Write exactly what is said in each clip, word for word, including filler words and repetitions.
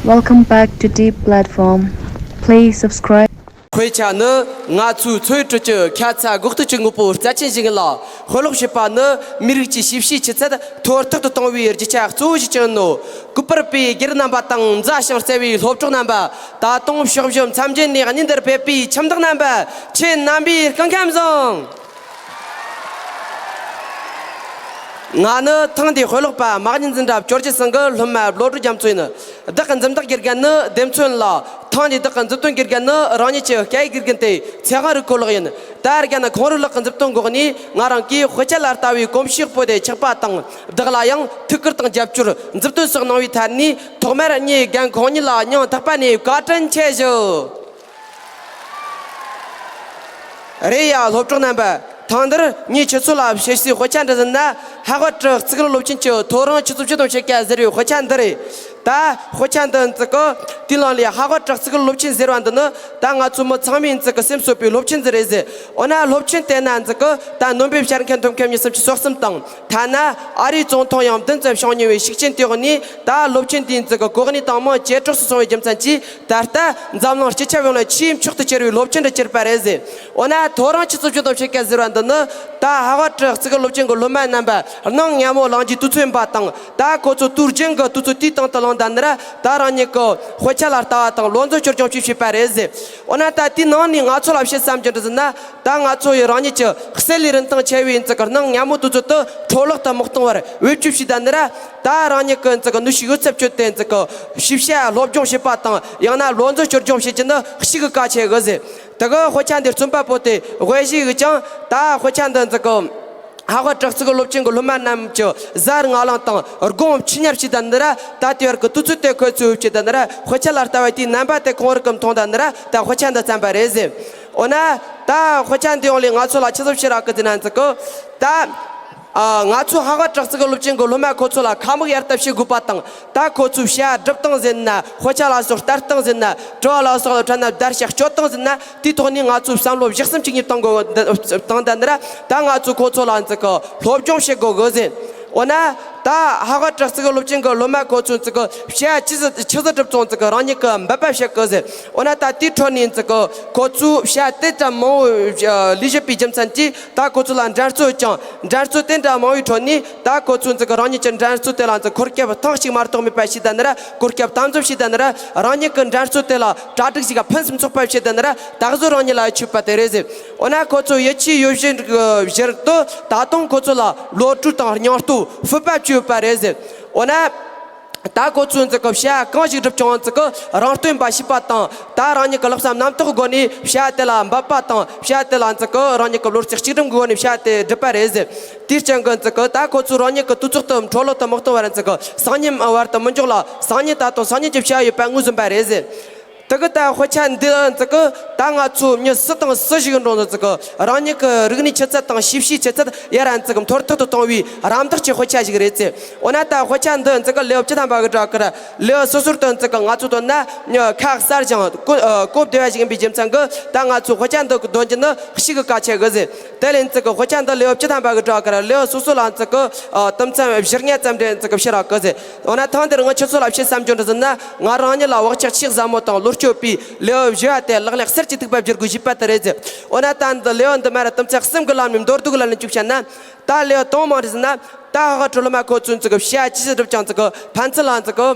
Welcome back to Deep Platform. Please subscribe. དཔེ་ཆ་ནི་ང་ཚོའི་འཚོ་བའི་ཁྲོད་ཀྱི་ཁ་ཚ་དགོས་གཏུགས་ཀྱི་དངོས་པོ་རྩ་ཆེན་ཞིག་ཡིན་ལ། དཔེ་ཀློག་བྱེད་པ་ནི་མི་རིགས་ཀྱི་ཤེས་བྱའི་ཆུ་ཚད་མཐོར་ཐུག་ཏུ་གཏོང་བའི་རྒྱུ་ཆ་གཙོ་བོ་ཞིག་ཀྱང་ཡིན་ནོ། གུས་པར་པའི་སྒེར་རྣམ་པ་དང་མཛའ་ཞིང་བརྩེ་བའི་སློབ་གྲོགས་རྣམ་པ། ད་དུང་ཕྱོགས་བཞི་མཚམས་བརྒྱད་ནས་གཉིས་འདིར་ཕེབས་པའི་ཁྱིམ་བདག་རྣམ་པ། ཁྱེད་རྣམ་པའི་སྐུ་ཁམས་བཟང་། ང་ནི་ཐེངས་འདིའི་དཔེ་ཀློག་པ་མ་ཉི་འཛིན་གྲྭ་བཅོ་བརྒྱད་ཚང་གི་སློབ་མ་བློ་གྲོས་རྒྱ་མཚོ་ཡིན། བདག་གི་འཛིན་བདག་དགེ་རྒན་ནི་ལྡེ་མཚོན་ལགས། ཐེངས་འདིའི་བདག་གི་མཛུབ་སྟོན་དགེ་རྒན་ནི་རང་ཉིད་ཀྱི་སྐད་ཡིག་དགེ་རྒན་ཏེ་ཚེ་དབང་རི་ཁོ་ལགས་ཡིན། ད་རྒན་ཁོང་རུ་ལགས་ཀྱི་མཛུབ་སྟོན་འོག་ནས་ང་རང་གིས་དཔེ་ཆ་ལ་ལྟ་བའི་གོམས་གཤིས་སྤོས་ཏེ་ཆགས་པ་དང་། བདག་ལ་ཡང་ཐུགས་ཁུར་དང་རྒྱབ་སྐྱོར་མཛུབ་སྟོན་སོགས་གནང་བའི་ཐད་ནས་ཐོག་མར་ངས་རྒན་ཁོང་ཉིད་ལ་སྙིང་ཐག་པ་ནས་བཀའ་དྲིན་ཆེ་ཞུ། རེད་ཡ། སློབ་གྲོགས་རྣམ་པ། ཐེངས་འདིར་ངས་ཁྱེད་ཚོ་ལ་བཤད་སའི་དཔེ་ཆ་འདི་ཟེར་ན། ཧ་ཝར་ཊི་གཙུག་ལག་སློབ་ཆེན་གྱི་ཐོ་རངས་ཆུ་ཚོད་བཅུ་དང་ཕྱེད་ཀ་ཟེར་བའི་དཔེ་ཆ་འདི་རེད། ད་དཔེ་ཆ་འདི་ཚོ་གི་དེའི་ནང་ལས་ཧ་ཝར་ཊི་གཙུག་ལག་སློབ་ཆེན་ཟེར་བ་འདི་ནི་ད་ང་ཚོ་མི་ཚང་མས་ཚོ་གི་སེམས་གསོ་བའི་སློབ་ཆེན་ཟིག་རེད་ཟེར། འོ་ན་སློབ་ཆེན་དེ་ན་ཚོ་གི་ད་ནོ་བེལ་ཞལ་མཁན་ཐོབ་མཁན་ཉིས་སྟོང་བཅུ་གསུམ་དང་། ཐ་ན་ཨ་རིའི་ཙོང་ཐུང་ཡང་བདུན་ཙམ་བྱུང་མྱོང་བའི་ཤུགས་རྐྱེན་དེའི་འོག་ནས། ད་སློབ་ཆེན་དེའི་ཚོ་གི་གོ་གནས་དང་མིང་ཇེ་གྲགས་སུ་སོང་བའི་རྒྱུ་མཚན་གྱིས། ད་ལྟ་འཛམ་གླིང་སྤྱི་ཁྱབ་ཡོངས་ལ་ཆེས་མཆོག་ཏུ་གྱུར་བའི་སློབ་ཆེན་དུ་གྱུར་པ་རེད་ཟེར། འོ་ན་ཐོ་རངས་ཆུ་ཚོད་བཅུ་དང་ཕྱེད་ཀ་ཟེར་བ་འདི་ནི། ད་ཧ་ཝར་ཊི་གཙུག་ལག་སློབ་ཆེན་གྱི་སློབ་མ་རྣམ་པ་སྣང་ངམ་མོ་ལངས་རྒྱུའི་དུས་ཚོད་ཡིན་པ་དང་། ད་ཁོ་ཚོ་དུས་རྒྱུན་གྱི་དུས་ཚོད་དེའི་སྟེང་དུ་ལངས་ད་ནི་ར། ད་རང་ཉིད་ཀྱི་དཔེ་ཆ་ལ་ལྟ་བ་དང་། ལོ་ཚོད་སྐྱོར་སྐྱོང་བཅས་བྱས་པ་རེད་ཟེར། འོ་ན་ད་དེའི་ནང་ནས་ང་ཚོ་ལ་བཤད་བསམ་རྒྱུ་འདི་ཟེར་ན། ད་ང་ཚོ་ཡི་རང་ཉིད་ཀྱི་གསེར་ལས་རིན་ཐང་ཆེ་བའི་ཚིག་གི་སྣང་ངམ་མོ་དེ་ཚོ་དེ་འཕྲོ་བརླག་ཏུ་མི་གཏོང་བར་བེད་སྤྱོད་བྱས་ད་ནི་ར། ད་རང་ཉིད་ཀྱི་ཚིག་གི་ནུས་ཤུགས་ཡོད་ཚད་སྤྱོད་དེ་ཚིག་གི་ཤེས་བྱ་སློབ་སྦྱོང་བྱེད་པ་དང་། ཡང་ན་ལོ་ཚོད་སྐྱོར་སྦྱོང་བྱེད་རྒྱུ་ནི་ཞེ་གི་གལ་ཆེ་གི་ཟེར། དེ་གི་དཔེ་ཆ་འདིར་རྩོམ་པ་པོ་དེ་དབྱེ་གཞི་ཡིག་ཀྱང་། ད་དཔེ་ཆ་འདི་ཚིག་གི་ཧ་ཝར་ཊི་གཙུག་ལག་སློབ་ཆེན་གྱི་སློབ་མ་རྣམས་ཀྱི་གཟའ་ལྔ་ལངས་དང་དགུང་ཆུ་ཉར་བྱས་ད་ནི་ར། ད་དེ་བར་གྱི་དུས་ཚོད་དེ་ཁོ་ཚོས་བྱས་ད་ནི་ར། དཔེ་ཆ་ལ་ལྟ་བའི་དེའི་རྣམ་པ་དེ་ཁོང་རང་གིས་མཐོང་ད་ནི་ར། ད་དཔེ་ཆ་འདི་བརྩམས་པ་རེད་ཟེར། འོ་ན་ད་དཔེ་ཆ་འདི་ཡོངས་ལས་ང་ཚོ་ལ་ཆི་ཟིག་བཤད་རག་གི་ཟེར་ན་ཚིག་གི། ད་ཨ་ང་ཚོ་ཧ་ཝར་ཊི་གཙུག་ལག་སློབ་ཆེན་གྱི་སློབ་མ་ཁོ་ཚོ་ལ་ཁ་མིག་ཡར་ལྟ་བྱེད་དགོས་པ་དང་། ད་ཁོ་ཚོས་བྱ་བ་སྒྲུབ་སྟངས་ཟེར་ན། དཔེ་ཆ་ལ་སོགས་ལྟ་སྟངས་ཟེར་ན། དྲི་བ་ལ་སོགས་ལ་ཕྲན་ན་བརྡར་ཤ་གཅོད་སྟངས་ཟེར་ན། དེའི་ཐོག་ནས་ང་ཚོས་བསམ་བློ་བཞི་གསུམ་གཅིག་གཉིས་གཏོང་དགོས། གཏོང་ད་ནི་ར། ད་ང་ཚོས་ཁོ་ཚོ་ལ་ཚིག་གི་སློབ་སྦྱོང་བྱེད་དགོས་གི་ཟེར། འོ་ན་ད་ཧ་ཝར་ཊི་གཙུག་ལག་སློབ་ཆེན་གྱི་སློབ་མ་ཁོ་ཚོས་ཚིག་གི་བྱ་བ་ཆི་ཟིག་ཆི་ཟིག་སྒྲུབ་སོང་ཚིག་གི་རང་ཉིད་ཀྱིས་འབད་པ་བྱེད་གི་ཟེར། འོ་ན་ད་དེའི་ཁྲོད་ནས་ཚིག་གི་ཁོ་ཚོས་བྱ་བ་དེ་ཙམ་མང་བོ་ལས་བྱེད་པའི་རྒྱུ་མཚན་གྱིས། ད་ཁོ་ཚོ་ལ་འགྲན་རྩོད་ཀྱང་། འགྲན་རྩོད་དེ་འདྲ་མང་བའི་ཁྲོད་ནས། ད་ཁོ་ཚོས་ཚིག་གི་རང་ཉིད་ཀྱི་འགྲན་རྩོད་དེ་ལ་ཚིག་གི་གོ་སྐབས་ཐེངས་གཅིག་མ་གཏོགས་མེད་པ་བྱས་ད་ནི་ར། གོ་སྐབས་དམ་འཛིན་བྱས་ད་ནི་ར། རང་ཉིད་ཀྱི་འགྲན་རྩོད་དེ་ལ་གྲ་སྒྲིག་ཞིག་ཕུན་སུམ་ཚོགས་པ་བྱས་ད་ནི་ར། ད་གཟོད་རང་ཉིད་ལ་མཆོད་པ་དེ་རེད་ཟེར། འོ་ན་ཁོ་ཚོ་ཡིད་ཆེས་ཡོད་བཞིན་བཞིན་དུ་ད་དུང་ཁོ་ཚོ་ལ་བློ་གྲོས་དང་སྙིང་སྟོབས་ཕུད་པ་བཅོལ་བ་རེད་ཟེར། འོ་ན། ད་ཁོ་ཚོས་ཚིག་གི་བྱ་བ་གང་ཞིག་བསྒྲུབས་ཀྱང་ཚིག་གི་རང་རྟོན་པ་བྱས་པ་དང་། ད་རང་ཉིད་ཀྱི་ལྷག་བསམ་རྣམ་དག་གི་སྒོ་ནས་བྱ་བ་དེ་ལ་འབད་པ་དང་། བྱ་བ་དེ་ལ་ཚིག་གི་རང་ཉིད་ཀྱི་བློ་རྩེ་གཅིག་སྒྲིམ་གྱི་སྒོ་ནས་བྱ་བ་དེ་བསྒྲུབས་པ་རེད་ཟེར། དེའི་རྐྱེན་གྱིས་ཚིག་གི་ད་ཁོ་ཚོས་རང་ཉིད་ཀྱི་དུས་ཚོད་དེ་འཕྲོ་བརླག་ཏུ་མི་གཏོང་བར་ཚིག་གི་སང་ཉིན་བར་དུ་མི་འཇོག་ལ། སང་ཉིན་ད་དུང་སང་ཉིན་གྱི་བྱ་བ་ཡོད་པ་ངོས་ཟིན་པ་རེད་ཟེར། དེ་གི་ད་དཔེ་ཆ་འདི་ཚིག་གི་ད་ང་ཚོ་མྱི་སུ་དང་སུ་ཞིག་ཡིན་རུང་ཚིག་གི་རང་ཉིད་ཀྱི་རིག་གནས་ཆུ་ཚད་དང་ཤེས་བྱའི་ཆུ་ཚད་ཡར་ར་ཚིག་གི་མཐོར་ཐུག་ཏུ་གཏོང་བའི་རམ་འདེགས་ཀྱི་དཔེ་ཆ་ཞིག་རེད་ཟེར། འོ་ན་ད་དཔེ་ཆ་འདི་ཚིག་གི་ལེའུ་བཅུ་ཐམ་པ་གི་སྦྲགས་ཀྱི་ར། ལེའུ་སོ་སོར་དུ་ཚིག་གི་ང་ཚོ་དོན་ན་ཁ་གསལ་ཞིང་གོ་གོ་བདེ་བ་ཞིག་ཡིན་པའི་རྒྱུ་མཚན་གྱིས། ད་ང་ཚོས་དཔེ་ཆ་འདི་གི་འདོན་རྒྱུ་ནི་ཞེ་གི་གལ་ཆེ་གི་ཟེར། དེ་ལས་ཚིག་གི་དཔེ་ཆ་འདི་ལེའུ་བཅུ་ཐམ་པ་གི་སྦྲགས་ཀྱི་ར། ལེའུ་སོ་སོ་ལ་ཚིག་གི་དུམ་མཚམས་བཞི་ལྔ་ཙམ་རེ་ཚིག་གི་བཤད་རག་གི་ཟེར། འོ་ན་ཐེངས་འདིར་ང་ཁྱེད་ཚོ་ལ་བཤད་བསམ་རྒྱུ་འདི་ཟེར་ན། ང་རང་ཉིད་ལ་བག་ཆགས་ཆེས་ཟབ་མོ་དང་བློ་སྐྱོད་པའི་ལེའུ་བཞི་བ་དེ་ལག་ལེན་གསེར་གྱི་ཐིགས་པ་བསྒྱུར་དགོས་ཞེས་པ་དེ་རེད་ཟེར། འོ་ན་ད་འདི་ལེའུ་འདི་མར་ར་དུམ་ཚན་གསུམ་གྱི་ལམ་ནས་མདོར་བསྡུས་ཀྱི་ལམ་ནས་ཅིག་བཤད་ན། ད་ལེའུ་དང་པོ་མ་རེད་ཟེར་ན། ད་ཧ་ཝར་ཊི་སློབ་མ་ཁོ་ཚོས་ཚིག་གི་བྱ་བ་ཅི་ཞིག་བསྒྲུབས་ཀྱང་ཚིག་གི་ཕན་ཚུན་ལ་ཚིག་གི་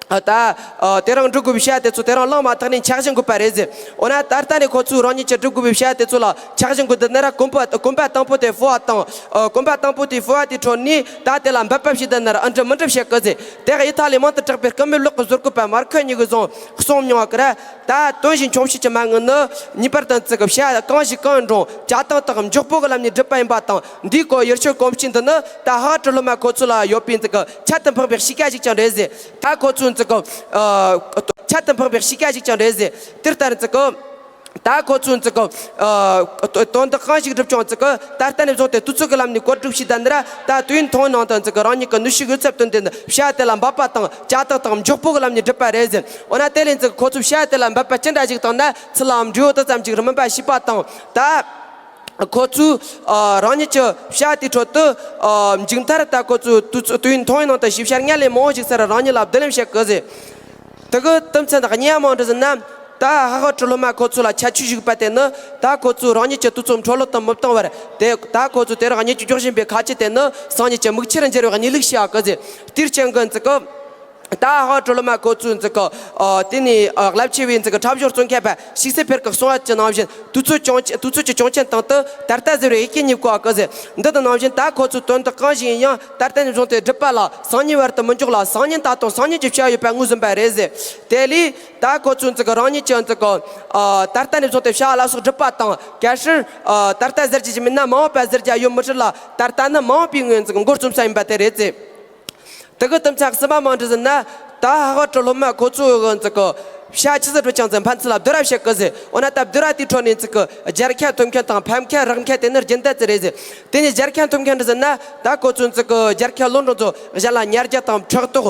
ད་ཨ་དེ་རིང་སྒྲུབ་དགོས་པའི་བྱ་བ་དེ་ཚོ་དེ་རིང་བླངས་མ་ཐག་ནས་འཆར་གཞི་འགོད་པ་རེད་ཟེར། འོ་ན་ད་ལྟ་ནས་ཁོ་ཚོས་རང་ཉིད་ཀྱིས་སྒྲུབ་དགོས་པའི་བྱ་བ་དེ་ཚོ་ལ་འཆར་གཞི་འགོད་དུས་ན་ར། གོམ་པ་གོམ་པ་དང་པོ་དེ་ཕུ་བ་དང་། ཨ་གོམ་པ་དང་པོ་དེ་ཕུ་བ་དེའི་ཁྲོད་ནས་ད་དེ་ལ་འབད་པ་བྱས་དུས་ན་ར། ཨ་འགྲུབ་མི་འགྲུབ་བཤད་གི་ཟེར། དེ་ག་ཡི་ཐ་ལི་མང་དུ་གྲགས་པའི་རྐུན་མའི་ལག་གི་ཟུར་བཀོད་པ་མར་ཁུ་གཉིས་ཀྱིས་བཟུང་གསུངས་མྱོང་བ་གི་ར། ད་དོན་བཞིན་འཁྱོངས་བྱེད་ཀྱི་མ་དངུལ་ནི་ངེས་པར་དུ་ཚིག་གི་བྱ་བ་གང་ཞིག་གང་ཡིན་རུང་བྱ་སྟངས་དང་མགྱོགས་པོ་གི་ལམ་ནས་སྒྲུབ་པ་ཡིན་པ་དང་། འདིའི་སྐོར་ཡུལ་ཤུལ་གོམས་གཤིས་འདི་ནི་ད་ཧ་ཝར་ཊི་སློབ་མ་ཁོ་ཚོ་ལ་ཡོད་པའི་ཚིག་གི་ཁྱད་དུ་འཕགས་པའི་གཤིས་ཀ་ཞིག་ཀྱང་རེད་ཟེར། ད་ཁོ་ཚོས་ཚིག་གི་ཨ་ཁྱད་དུ་འཕགས་པའི་གཤིས་ཀ་ཞིག་ཀྱང་རེད་ཟེར། དེ་ལྟར་ཚིག་གི་ད་ཁོ་ཚོས་ཚིག་གི་ཨ་དོན་དག་གང་ཞིག་སྒྲུབ་ཀྱང་ཚིག་གི་ད་ལྟ་ནས་བཟུང་སྟེ་དུས་ཚོད་ཀྱི་ལམ་ནས་བཀོད་སྒྲིག་བྱས་ད་ནི་ར། ད་དུས་ཡུན་ཐུང་ངུའི་ནང་དུ་ཚིག་གི་རང་ཉིད་ཀྱི་ནུས་ཤུགས་ཡོད་ཚད་བཏོན་ཏེ་ནི་བྱ་བ་དེ་ལ་འབད་པ་དང་བྱ་སྟངས་དང་མགྱོགས་པོ་གི་ལམ་ནས་སྒྲུབ་པ་རེད་ཟེར། འོ་ན་དེ་ལས་ཚིག་གི་ཁོ་ཚོས་བྱ་བ་དེ་ལ་འབད་པ་ཅི་འདྲ་ཞིག་བཏང་ན་ཚུར་ལ་འབྲས་བུ་དེ་ཙམ་ཞིག་རེ་སྨིན་པ་ཞེས་པ་དང་། ད་ཁོ་ཚོས་ཨ་རང་ཉིད་ཀྱི་བྱ་བ་དེའི་ཁྲོད་དུ་ཨ་མཇུག་མཐར་ད་ཁོ་ཚོས་དུས་ཚོད་དུས་ཡུན་ཐུང་ངུའི་ནང་དུ་ཞིབ་བཤེར་སྔར་ལས་མང་བོ་ཞིག་ཚུར་རང་ཉིད་ལ་བསྡུ་ལེན་བྱེད་དགོས་ཟེར། དེ་གི་དུམ་ཚན་དང་གཉིས་མང་འདྲ་ཟེར་ན། ད་ཧ་ཧ་གྲུ་ལོ་མ་ཁོ་ཚོ་ལ་ཁྱད་ཆོས་ཞུགས་པ་དེ་ནི། ད་ཁོ་ཚོས་རང་ཉིད་ཀྱི་དུས་ཚོད་འཕྲོ་བརླག་ཏུ་མི་གཏོང་བར་དེ། ད་ཁོ་ཚོས་དེ་རིང་གཉིད་ཀྱི་འཇོག་བཞིན་པའི་ཁ་ཆད་དེ་ནི་སང་ཉིན་གྱི་མིག་ཆུར་འགྱུར་བའི་གནས་ལུགས་ཤིག་ཡོད་གི་ཟེར། དེར་བརྟེན་གི་ཟེར་གི། ད་ཧ་ཧ་གྲུ་ལོ་མ་ཁོ་ཚོས་ཟེར་གི། ཨ། དེ་ནས་རླབས་ཆེ་བའི་ཟེར་གི་འཁྲབ་གཞུང་རྩོམ་མཁན་པ་ཤིག་སེ་ཕེར་གྱིས་གསུངས་པ་ཅི་ནང་བཞིན། དུས་ཚོད་ཀྱང་ཆེ། དུས་ཚོད་ཀྱི་གྱོང་ཆེན་སྟེང་དུ་ད་ལྟ་ཟེར་བའི་ཡི་གེ་རྙེད་དགོས་གི་ཟེར། འདི་དང་ནང་བཞིན་ད་ཁོ་ཚོའི་དོན་དག་གང་ཞིག་ཡིན་ཡང་ད་ལྟ་ནས་བཟུང་སྟེ་སྒྲུབ་པ་ལ་སང་ཉིན་བར་དུ་མི་འཇོག་ལ། སང་ཉིན་ད་དུང་སང་ཉིན་གྱི་བྱ་བ་ཡོད་པ་ངོས་ཟིན་པ་རེད་ཟེར། དེ་ལས་ད་ཁོ་ཚོས་ཟེར་གི་རང་ཉིད་ཀྱི་ཟེར་གི། ཨ། ད་ལྟ་ནས་བཟུང་སྟེ་བྱ་བ་ལ་སོགས་སྒྲུབ་པ་དང་། གལ་སྲིད། ཨ། ད་ལྟ་ཟེར་རྒྱུ་ཞིག་མིན་ན་མ་འོངས་པ་ཟེར་རྒྱུ་ཡོད་མི་སྲིད་ལ། ད་ལྟ་ནི་མ་འོངས་པའི་ངོས་ཟེར་གི་མགོ་རྩོམ་ས་ཡིན་པ་དེ་རེད་ཟེར། དེ་གི་དུམ་ཚན་གསུམ་པ་མང་འདྲ་ཟེར་ན། ད་ཧ་ཧ་གྲུ་ལོ་མ་ཁོ་ཚོས་ཟེར་གི་བྱ་ཅི་ཟིག་སྒྲུབ་ཀྱང་ཟེར། ཕན་ཚུན་ལ་བསྡུར་བ་བྱེད་གི་ཟེར། འོ་ན་ད་བསྡུར་བ་དེའི་ཁྲོད་ནས་ཟེར་གི་སྦྱར་ཁ་ཐོབ་མཁན་དང་ཕམ་ཁ་རེག་མཁན་དེ་ནི་རྒྱུན་ལྡན་ཙི་རེད་ཟེར། དེ་ནས་སྦྱར་ཁ་ཐོབ་མཁན་འདྲ་ཟེར་ན། ད་ཁོ་ཚོས་ཟེར་གི་སྦྱར་ཁ་ལོ་འགྲོ་ཚོ་གཞན་ལ་ཉར་རྒྱུ་དང་ཕྲག་དོག་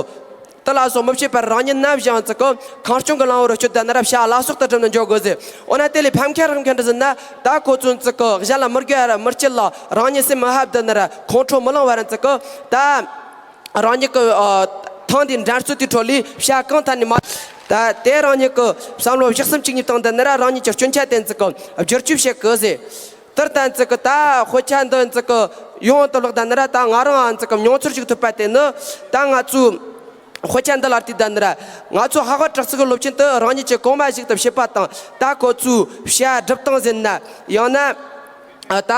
དེ་ལ་སོགས་མི་བྱེད་པར་རང་ཉིད་ནམ་ཞིག་ཟེར་གི་ཁེངས་སྐྱུང་གི་ལམ་བུར་བསྐྱོད་ད་ནི་ར་བྱ་བ་ལ་སོགས་ཏུ་སྒྲུབ་ནས་འཇོག་དགོས་ཟེར། འོ་ན་དེ་ལས་ཕམ་ཁ་རེག་མཁན་འདྲ་ཟེར་ན། ད་ཁོ་ཚོས་ཟེར་གི་གཞན་ལ་མི་དགེ་བ་ར་མི་སྐྱིད་ལ་རང་ཉིད་སེམས་མི་ཧབ་ད་ནི་ར་ཁོང་ཁྲོ་མི་ལངས་པ་ར་ཟེར་གི་ད། རང་ཉིད་ཀྱི། ཨ། ཐེངས་འདིའི་འགྲན་རྩོད་དེའི་ཁྲོད་ལས་བྱ་གང་ཐད་ནས་མ། ད་དེ་རང་ཉིད་ཀྱི་བསམ་བློ་བཞི་གསུམ་གཅིག་གཉིས་བཏང་དུས་ནི་ར་རང་ཉིད་ཀྱི་སྐྱོན་ཆ་དེ་ཟེར་གི་བསྒྱུར་བཅོས་བྱེད་དགོས་ཟེར། དེར་བརྟེན་ཟེར་གི་ད་དཔེ་ཆ་འདི་ཟེར་གི་ཡོངས་དུ་བཀླགས་ད་ནི་ར་ད་ང་རང་ཨ་ཟེར་གི་མྱོང་ཚོར་ཞིག་ཐོབ་པ་དེ་ནི། ད་ང་ཚོས་དཔེ་ཆ་འདི་ལ་བལྟས་ད་ནི་ར་ང་ཚོ་ཧ་ཧ་དྲག་ཚིག་གི་སློབ་ཆེན་དུ་རང་ཉིད་ཀྱི་གོང་མ་ཞིག་ཏུ་བྱེད་པ་དང་། ད་ཁོ་ཚོས་བྱ་སྒྲུབ་སྟངས་ཟེར་ན་ཡང་ན། ཨ། ད་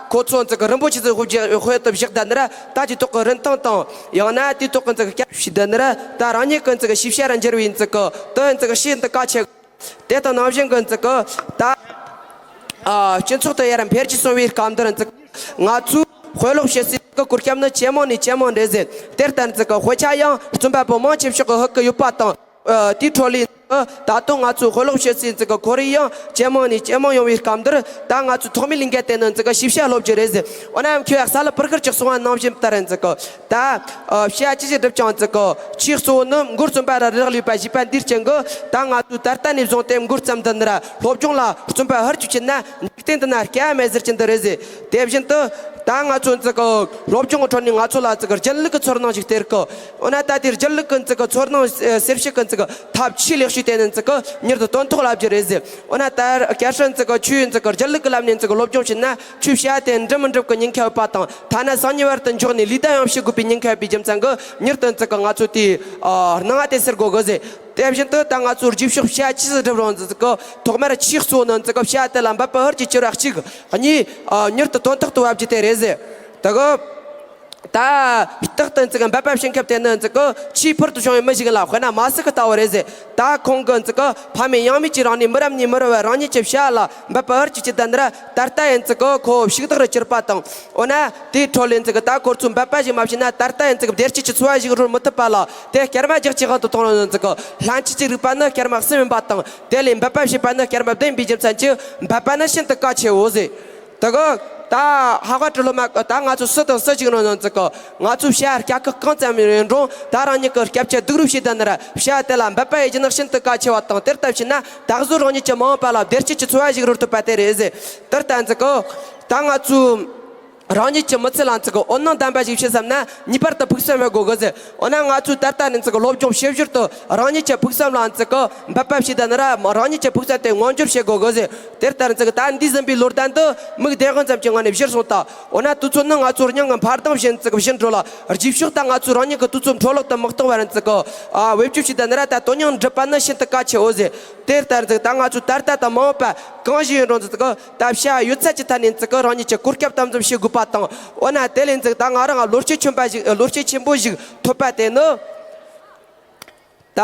ཁོ་ཚོ་ཟེར་གི་རིན་པོ་ཆེ་ཟེར་དཔེ་དཔེ་དེ་བཞག་ད་ནི་ར། ད་དེའི་ཐོག་གི་རིན་ཐང་དང་ཡང་ན་དེའི་ཐོག་གི་ཟེར་གི་སྐྱབས་ཞུས་ད་ནི་ར། ད་རང་ཉིད་ཀྱི་ཟེར་གི་ཤེས་བྱ་ར་འགྱུར་བའི་ཟེར་གི་དེ་ཟེར་གི་ཤིན་ཏུ་གལ་ཆེ། དེ་དང་ནང་བཞིན་གི་ཟེར་གི་ད། ཨ། སྤྱི་ཚོགས་དུ་ཡར་འཕེལ་རྒྱས་སོང་བའི་སྐབས་འདིར་ཟེར་གི་ང་ཚོས་དཔེ་ཀློག་བྱེད་སའི་གོ་སྐབས་ནི་ཇེ་མང་ནས་ཇེ་མང་རེད་ཟེར། དེར་བརྟེན་ཟེར་གི་དཔེ་ཆ་ཡང་རྩོམ་པ་པོ་མང་ཆེ་ཤོས་ཀྱི་ཧུད་ཀྱི་ཡོད་པ་དང་། ཨ། དེའི་ཁྲོད་ལས། ཨ། ད་དུང་ང་ཚོས་དཔེ་ཀློག་བྱེད་སའི་ཟེར་གི་ཁོར་ཡུག་ཡང་ཇེ་མང་ནས་ཇེ་མང་ཡོང་བའི་སྐབས་འདིར། ད་ང་ཚོའི་ཐོག་མའི་ལས་འགན་དེ་ནི་ཟེར་གི་ཤེས་བྱ་སློབ་རྒྱུ་རེད་ཟེར། འོ་ན་ཡང་མཁས་པ་གསལ་ལེ་པར་ཀར་གྱིས་གསུངས་པ་ནང་བཞིན་ལྟར་ཟེར་གི་ད། ཨ། བྱ་ཅི་ཞིག་སྒྲུབ་ཀྱང་ཟེར་གི་ཆེས་གཙོ་བོ་ནི་མགོ་རྩོམ་པ་ར་རག་ལས་པ་ཞེས་པ་འདིའི་རྐྱེན་གྱིས། ད་ང་ཚོས་ད་ལྟ་ནས་བཟུང་སྟེ་མགོ་བརྩམས་ད་ནི་ར་སློབ་སྦྱོང་ལ་རྩོམ་པ་ཧུར་བསྐྱེད་བྱས་ན་འཇིག་རྟེན་འདི་ན་དཀའ་བ་མེད་ཟེར་གྱི་འདི་རེད་ཟེར། དེ་བཞིན་དུ་ད་ང་ཚོ་ཟེར་གི་སློབ་སྦྱོང་གི་ཁྲོད་ནས་ང་ཚོ་ལ་ཟེར་གི་སྒྱིད་ལུག་གི་ཚོར་སྣང་ཞིག་སྟེར་གི། འོ་ན་ད་དེ་སྒྱིད་ལུག་གི་ཟེར་གི་ཚོར་སྣང་སེལ་བྱེད་ཀྱི་ཟེར་གི་ཐབས་ཆེས་ལེགས་ཤོས་དེ་ནི་ཟེར་གི་མྱུར་དུ་དོན་ཐོག་ལ་བསྒྱུར་རེད་ཟེར། འོ་ན་ད་གལ་སྲིད་ཟེར་གི་ཁྱོས་ཟེར་གི་སྒྱིད་ལུག་གི་ལམ་ནས་ཟེར་གི་སློབ་སྦྱོང་བྱས་ན་ཁྱོའི་བྱ་དེ་འགྲུབ་མི་འགྲུབ་ཀྱི་ཉེན་ཁ་ཡོད་པ་དང་། ཐ་ན་སང་ཉིན་བར་དུ་འཇོག་ནས་ལུས་ལྡན་ཡང་བྱེད་དགོས་པའི་ཉེན་ཁ་ཡོད་པའི་རྒྱུ་མཚན་གྱིས་མྱུར་དུ་ཟེར་གི་ང་ཚོ་དེའི། ཨ། སྣང་བ་དེ་སེལ་དགོས་གི་ཟེར། དེ་བཞིན་དུ་ད་ང་ཚོའི་རྗེས་ཕྱོགས་བྱ་ཅི་ཞིག་སྒྲུབ་རུང་ཟེར་གི་ཐོག་མར་ཆེས་གཙོ་བོ་ནི་ཟེར་གི་བྱ་དེ་ལ་འབད་པ་ཧུར་གྱིས་བྱེད་རོགས་གཅིག་གཉིས། ཨ། མྱུར་དུ་དོན་ཐོག་ཏུ་བབས་རྒྱུ་དེ་རེད་ཟེར། དེ་གི་ད་རྟག་ཏུ་ཟེར་གི་འབད་པ་བྱེད་མཁན་དེ་ནི་ཟེར་གི་ཆེས་ཕུལ་དུ་བྱུང་བའི་མི་ཞིག་ལ་དཔེར་ན་མ་སི་ཀི་ལྟ་བུ་རེད་ཟེར། ད་ཁོང་གིས་ཟེར་གི་ཕ་མེས་ཡང་མེས་ཀྱི་རིང་ནས་མི་རབས་ནས་མི་རབས་བར་རང་ཉིད་ཀྱི་བྱ་ལ་འབད་པ་ཧུར་གྱིས་བྱེད་ད་ནི་ར་ད་ལྟ་ཡང་ཟེར་གི་ཁོ་ཕྱུག་བདག་རུ་གྱུར་པ་དང་། འོ་ན་དེའི་ཁྲོད་ལས་ཟེར་གི་ད་ཁོ་ཚོས་འབད་པ་ཞིག་མ་བྱས་ན་ད་ལྟ་ཡང་ཟེར་གི་བདེ་སྐྱིད་ཀྱི་འཚོ་བ་ཞིག་རོལ་མི་ཐུབ་པ་ལ། དེ་སྐར་མ་བརྒྱ་གཅིག་གང་དུ་གཏོང་རུང་ཟེར་གི་ལྷན་སྐྱེས་ཀྱི་རིག་པ་ནི་སྐར་མ་གསུམ་ཡིན་པ་དང་། དེ་ལས་འབད་པ་བྱེད་པ་ནི་སྐར་མ་བདུན་ཡིན་པའི་རྒྱུ་མཚན་གྱིས་འབད་པ་ནི་ཤིན་ཏུ་གལ་ཆེའོ་ཟེར། དེ་གི་ད་ཧ་གོ་གྲུ་ལོ་མ་ད་ང་ཚོ་སུ་དང་སུ་ཞིག་རུང་ཟེར་གི་ང་ཚོའི་བྱ་དཀའ་ཁག་གང་ཙམ་ཡིན་རུང་ད་རང་ཉིད་ཀྱི་སྐད་ཆ་སྡུག་རུས་བྱས་ད་ནི་ར་བྱ་དེ་ལ་འབད་པ་ཡེད་རྒྱུ་ནི་ཤིན་ཏུ་གལ་ཆེ་བ་དང་། དེ་ལྟར་བྱས་ན་ད་གཟོད་རང་ཉིད་ཀྱི་མ་འོངས་པ་ལ་བདེ་སྐྱིད་ཀྱི་འཚོ་བ་ཞིག་རོལ་ཐུབ་པ་དེ་རེད་ཟེར། དེ་ལྟར་ཟེར་གི་ད་ང་ཚོའི་རང་ཉིད་ཀྱི་མི་ཚེ་ལ་ཟེར་གི་འོད་སྣང་ལྡན་པ་ཞིག་བྱེད་བསམ་ན་ངེས་པར་དུ་ཕུགས་བསམ་ཡོད་དགོས་གི་ཟེར། འོ་ན་ང་ཚོས་ད་ལྟ་ནས་ཟེར་གི་སློབ་སྦྱོང་བྱེད་ཞོར་དུ་རང་ཉིད་ཀྱི་ཕུགས་བསམ་ལ་ཟེར་གི་འབད་པ་བྱས་ད་ནི་ར་རང་ཉིད་ཀྱི་ཕུགས་བསམ་དེ་མངོན་འགྱུར་བྱེད་དགོས་གི་ཟེར། དེ་ལྟར་ཟེར་གི་ད་འདས་ཟིན་པའི་ལོ་ཟླ་འདི་མིག་བདེ་དབང་ཙམ་གྱི་ངང་ནས་བཞུར་སོང་ད། འོ་ན་དུས་ཚོད་ནི་ང་ཚོར་སྙིང་གི་འཕར་ལྡིང་བཞིན་ཟེར་གི་བཞིན་འགྲོ་ལ། རྗེས་ཕྱོགས་ད་ང་ཚོས་རང་ཉིད་ཀྱི་དུས་ཚོད་འཕྲོ་བརླག་ཏུ་མི་གཏོང་བར་ཟེར་གི་ཨ་བེད་སྤྱོད་བྱས་ད་ནི་ར་ད་དོན་སྙིང་འགྲུབ་པ་ནི་ཤིན་ཏུ་གལ་ཆེའོ་ཟེར། དེ་ལྟར་ཟེར་གི་ད་ང་ཚོས་ད་ལྟ་དང་མ་འོངས་པ་གང་ཞིག་ཡིན་རུང་ཟེར་གི་ད་བྱ་ཡོད་ཚད་ཀྱི་ཐད་ནས་ཟེར་གི་རང་ཉིད་ཀྱི་གོ་སྐབས་དམ་འཛིན་བྱེད་དགོས་པ་དང་། འོ་ན་དེ་ལས་ཟེར་གི་ད་ང་རང་ལོ་སྐྱེས་ཆེན་པོ་ཞིག་ལོ་སྐྱེས་ཆེན་པོ་ཞིག་ཐོབ་པ་དེ་ནི། ད་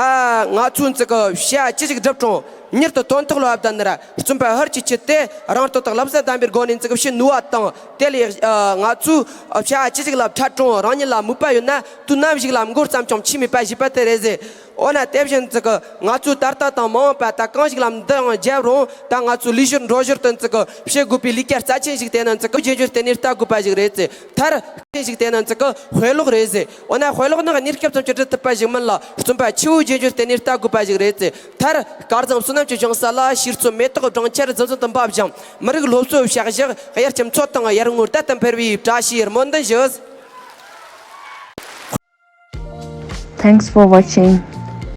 ང་ཚོས་ཟེར་གི་བྱ་ཅི་ཞིག་སྒྲུབ་རུང་མྱུར་དུ་དོན་ཐོག་ལ་བབས་ད་ནི་ར་རྩོམ་པ་ཧུར་གྱིས་བྱས་ཏེ་རང་རྟོགས་དང་བསླབ་གསོ་ལྡན་པའི་སྒོ་ནས་ཟེར་གི་བྱེད་ནུས་པ་དང་། དེ་ལས་ང་ཚོས་བྱ་ཅི་ཞིག་ལ་འཕྲད་རུང་རང་ཉིད་ལ་མོས་པ་ཡོད་ན་དུས་ནམ་ཞིག་ལ་མགོ་བརྩམས་ཀྱང་འཆི་མེད་པ་ཞེས་པ་དེ་རེད་ཟེར། འོ་ན་དེ་བཞིན་ཟེར་གི་ང་ཚོས་ད་ལྟ་དང་མ་འོངས་པ་ད་གང་ཞིག་ལ་འདི་ཡང་བརྒྱབ་རུང་ད་ང་ཚོས་ལུས་ཞོར་འགྲོ་ཞོར་དུ་ཟེར་གི་བྱེད་དགོས་པའི་ལས་ཀ་རྩ་ཆེན་ཞིག་དེ་ནི་ཟེར་གི་རྗེས་འཇུག་དེ་ནས་ལྟ་དགོས་པ་ཞིག་རེད་ཟེར། མཐར་ཞིག་དེ་ནི་ཟེར་གི་དཔེ་ཀློག་རེད་ཟེར། འོ་ན་དཔེ་ཀློག་ནི་གནས་སྐབས་ཙམ་གྱི་འབྲི་ཐུབ་པ་ཞིག་མིན་ལ། རྩོམ་པ་ཆེ་བོའི་རྗེས་འཇུག་དེ་ནས་ལྟ་དགོས་པ་ཞིག་རེད་ཟེར། མཐར་དཀར་གཙང་བསོད་ནམས་ཀྱི་ལྗོངས་ས་ལ་ཤེས་རྩོལ་མེ་ཏོག་སྦྲང་ཆར་རྫུན་རྫོན་དུ་འབབ་ཅིང་། མི་རིགས་སློབ་གསོའི་ཞག་ཞག་དབྱར་གྱི་མཚོ་དང་ཡར་ངོའི་རྟ་ལྟར་འཕེལ་བའི་བཀྲ་ཤིས་སྨོན་འདུན་ཞུ། Thanks for watching.